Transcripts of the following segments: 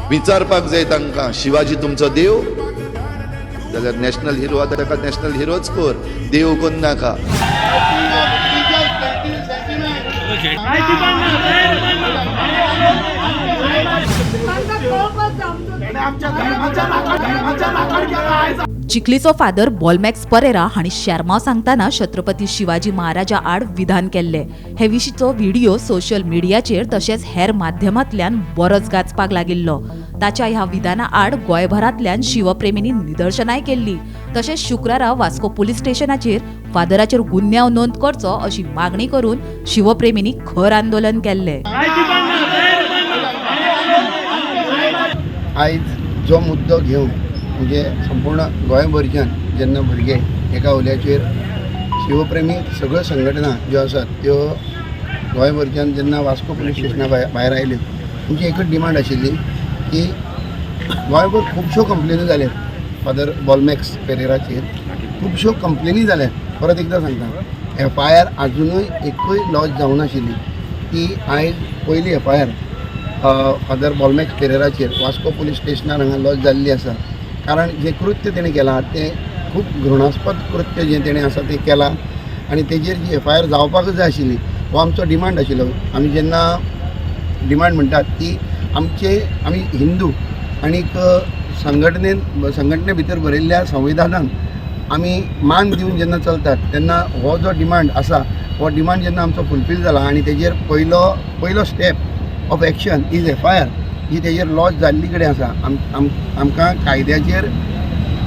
विचारपाक जाय तांकां, शिवाजी तुमचो देव जाल्यार नॅशनल हिरो आतां ताका नॅशनल हिरोच कर, देव कोन्न नाका. चिखलीचो फादर बॉलमॅक्स परेरा हांणी शेरमांव सांगतना छत्रपती शिवाजी महाराजा आड विधान केल्ले. हे विशींचो व्हिडिओ सोशल मिडियाचेर तशेंच हेर माध्यमांतल्यान बरोच गाजपाक लागिल्लो. ताच्या ह्या विधाना आड गोंयभरांतल्यान शिवप्रेमींनी निदर्शनाय केल्ली. तशेंच शुक्रारा वास्को पुलीस स्टेशनाचेर फादराचेर गुन्यांव नोंद करचो अशी मागणी करून शिवप्रेमींनी खर आंदोलन केल्लें. आयज जो मुद्दो घेवन म्हणजे संपूर्ण गोंयभरच्यान जेन्ना भुरगे एका उल्याचेर शिवप्रेमी सगळ्यो संघटना ज्यो आसात त्यो गोंयभरच्यान जेन्ना वास्को पुलीस स्टेशना भायर आयल्यो, तांची एकूच डिमांड आशिल्ली की गोंयभर खुबश्यो कंप्लेनी जाल्यात फादर बॉलमॅक्स पेरेराचेर, खुबश्यो कंप्लेनी जाल्यात. परत एकदां सांगता, एफआयआर आजुनूय एकूय लॉज जावनाशिल्ली. ती आयज पयली एफआयआर फादर बॉलमॅक्स पेरेराचेर वास्को पुलीस स्टेशनार हांगा लॉज जाल्ली आसा. कारण जें कृत्य तेणें केलां तें खूब घृणास्पद कृत्य जें तेणें आसा तें केलां आनी तेजेर जी एफआयआर जावपाकच जाय आशिल्ली, हो आमचो डिमांड आशिल्लो. आमी जेन्ना डिमांड म्हणटात ती आमचे आमी हिंदू आनीक संघटनेन संघटने भितर बरयल्ल्या संविधानान आमी मान दिवन जेन्ना चलतात तेन्ना हो जो डिमांड आसा, हो डिमांड जेन्ना आमचो फुलफील जाला आनी तेजेर पयलो पयलो step of action is FIR ही तेजेर लॉज जाल्ली कडेन आसा. आम आम आमकां कायद्याचेर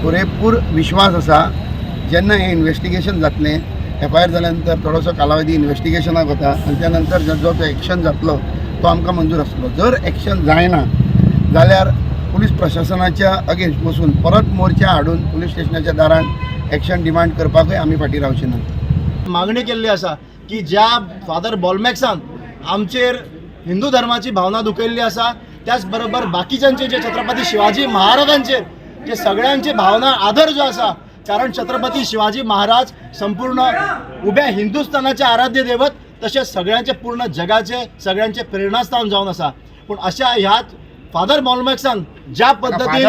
पुरेपूर विश्वास आसा. जेन्ना हें इन्वेस्टिगेशन जातलें, एफआयआर जाल्या नंतर थोडोसो कालावधी इन्वेस्टिगेशनाक वता आनी त्या नंतर जो जो एक्शन जातलो तो आमकां मंजूर आसतलो. जर एक्शन जायना जाल्यार पुलीस प्रशासनाच्या अगेन्स्ट वचून परत मोर्चा हाडून पुलीस स्टेशनाच्या दारान एक्शन डिमांड करपाकूय आमी फाटीं रावचे ना. मागणी केल्ली आसा की ज्या फादर बॉलमॅक्सान आमचेर हिंदू धर्माची भावना दुखयल्ली आसा, त्याच बरोबर बाकीच्यांचे जे छत्रपती शिवाजी महाराजांचेर जे सगळ्यांचे भावना आदर जो आसा, कारण छत्रपती शिवाजी महाराज संपूर्ण उभ्या हिंदुस्थानाचे आराध्य दैवत, तशेंच सगळ्यांचे पूर्ण जगाचे सगळ्यांचे प्रेरणास्थान जावन आसा. पूण अशा ह्याच फादर बॉलमॅक्सान ज्या पद्दतीन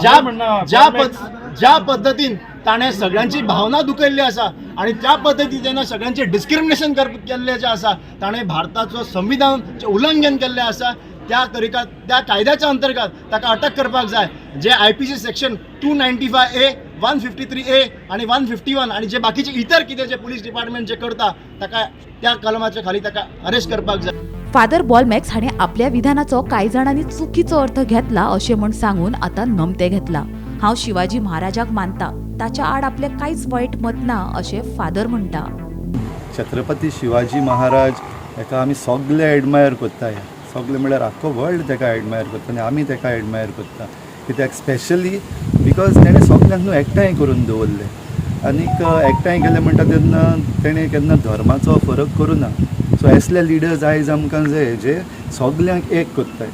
ज्या ज्या पद ज्या पद्दतीन ताणें सगळ्यांची भावना दुखयल्ली आसा आनी त्या पद्दतीन जेन्ना सगळ्यांचें डिस्क्रिमिनेशन केल्लें जें आसा, ताणें भारताचो संविधानाचें उल्लंघन केल्लें आसा. त्या तरिका त्या कायद्याच्या अंतर्गत ताका अटक करपाक जाय, जे IPC section 295 A, 153 A आनी 151 आनी जे बाकीचे इतर कितें जे पुलीस डिपार्टमेंट जे करता, ताका त्या कलमाच्या खाली ताका अरेस्ट करपाक जाय. फादर बॉलमॅक्स हाणें आपल्या विधानाचो कांय जाणांनी चुकीचो अर्थ घेतला अशें म्हूण सांगून आतां नमतें घेतला. हांव शिवाजी महाराजाक मानता, ताच्या आड आपलें कांयच वायट मत ना अशें फादर म्हणटा. छत्रपती शिवाजी महाराज हेका आमी सगळे एडमायर करताय. सगळे म्हळ्यार आख्खो वर्ल्ड तेका एडमायर करता आनी आमी तेका एडमायर करता. कित्याक? स्पेशली because तेणें सगल्यांक न्हू एकठांय करून दवरलें. आनीक एकठांय केलें म्हणटा तेन्ना तेणें केन्ना धर्माचो फरक करूं ना. सो असले लिडर्स आयज आमकां जाय जे सगल्यांक एक करताय.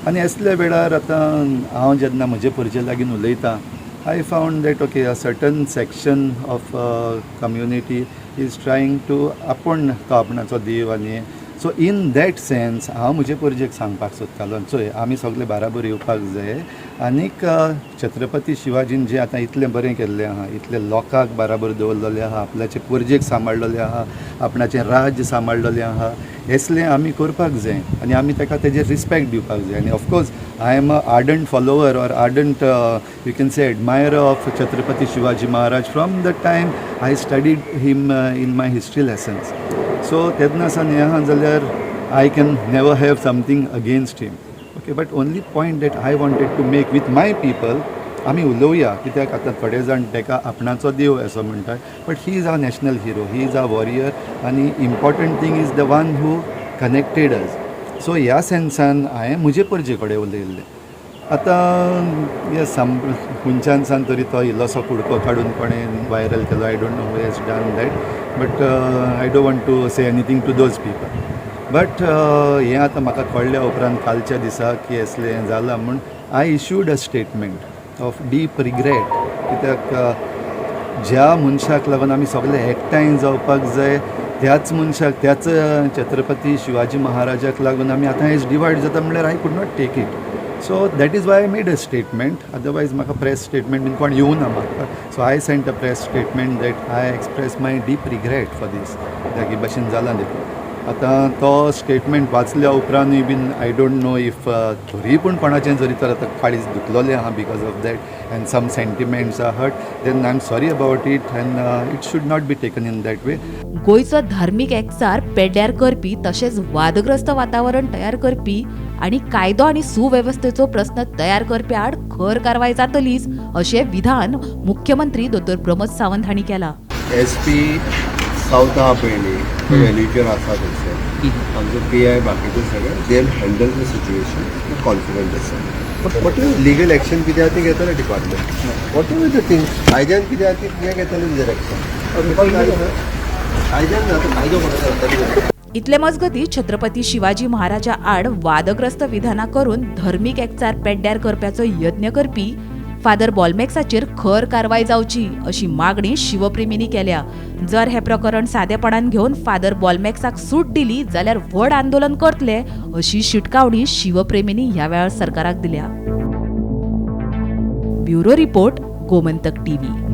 आनी असल्या वेळार आतां हांव जेन्ना म्हजे परजे लागीं उलयतां, I found that, okay, a certain section of community is trying to आपूण तो आपणाचो देव. आनी सो इन that sense हांव म्हजे परजेक सांगपाक सोदतालो, चोय, आमी सगळे बाराबर येवपाक जाय. आनीक छत्रपती शिवाजीन जें आतां इतलें बरें केल्लें आहा, इतले लोकांक बाराबर दवरलेलें आहा, आपल्याचे परजेक सांबाळलेलें आहा, आपणाचें राज्य सांबाळलेलें आहा, हेसलें आमी करपाक जाय आनी आमी ताका तेजेर रिस्पेक्ट दिवपाक जाय. आनी of course I am a ardent follower or ardent, you can say, admirer of Chhatrapati Shivaji Maharaj from the time I studied him in my history lessons. So तेन्ना सावन हें आहा जाल्यार I can never have something against him, okay? But only point that I wanted to make with my people, आमी उलोवया, कित्याक आतां थोडे जाण ताका आपणाचो देव असो म्हणटात, but he is our national hero, he is our warrior आनी important thing is the one who connected us. So ह्या सेन्सान हांवें म्हजे परजे कडेन उलयल्लें. आतां हे सम खंयच्यान सान तरी तो इल्लोसो कुडको काडून कोणें वायरल केलो. I don't know who has done that, but I don't want to say anything to those people. But हें आतां म्हाका कळ्ळ्या उपरांत कालच्या दिसा की असलें हें जालां म्हूण, I issued a statement of deep regret. कित्याक ज्या मनशाक लागून आमी सगळे एकठांय जावपाक जाय, त्याच मनशाक, त्याच छत्रपती शिवाजी महाराजाक लागून आमी आतां हेच डिवायड जाता म्हणल्यार I could not take it. So that is why I made a statement. Otherwise म्हाका प्रेस स्टेटमेंट बीन कोण येवना म्हाका. So I sent a press statement that I express my deep regret for this, कित्याक हे भाशेन जालां देखून. आतां तो स्टेटमेंट वाचल्या उपरांतूय बीन I don't know if तरी पूण कोणाचें जरी तर आतां काळीज दुखलोलें आहा because of that and some sentiments are hurt, then I am sorry about it and it should not be taken in that way. गोंयचो धार्मीक एकचार पेड्ड्यार करपी तशेंच वादग्रस्त वातावरण तयार करपी आनी कायदो आनी सुवेवस्थेचो प्रस्न तयार करपी आड खर कारवाय जातलीच अशें विधान मुख्यमंत्री दोतोर प्रमोद सावंत हांणी केलां. एस पी सावथ आहा पळय न्ही, व्हॅल्यूचेर आसा थंयसर आमचो पी I, बाकीचे सगळे, they handle the situation, confident आसा. But what ever legal action कितें आहा ती घेतले department, what ever the thing कायद्यान कितें आहा ती तें घेतले तेजेर एक्शन. कायद्यान ना, आतां कायदो कोणाच्या हातान घेता. इतले मजगती छत्रपती शिवाजी महाराजा आड वादग्रस्त विधानां करून धर्मीक एकचार पेड्ड्यार करप्याचो यत्न करपी फादर बॉलमॅक्साचेर खर कारवाय जावची अशी मागणी शिवप्रेमींनी केल्या. जर हें प्रकरण सादेपणान घेवन फादर बॉलमॅक्साक सूट दिली जाल्यार व्हड आंदोलन करतले अशी शिटकावणी शिवप्रेमींनी ह्या वेळार सरकाराक दिल्या. Bureau report, Gomantak TV.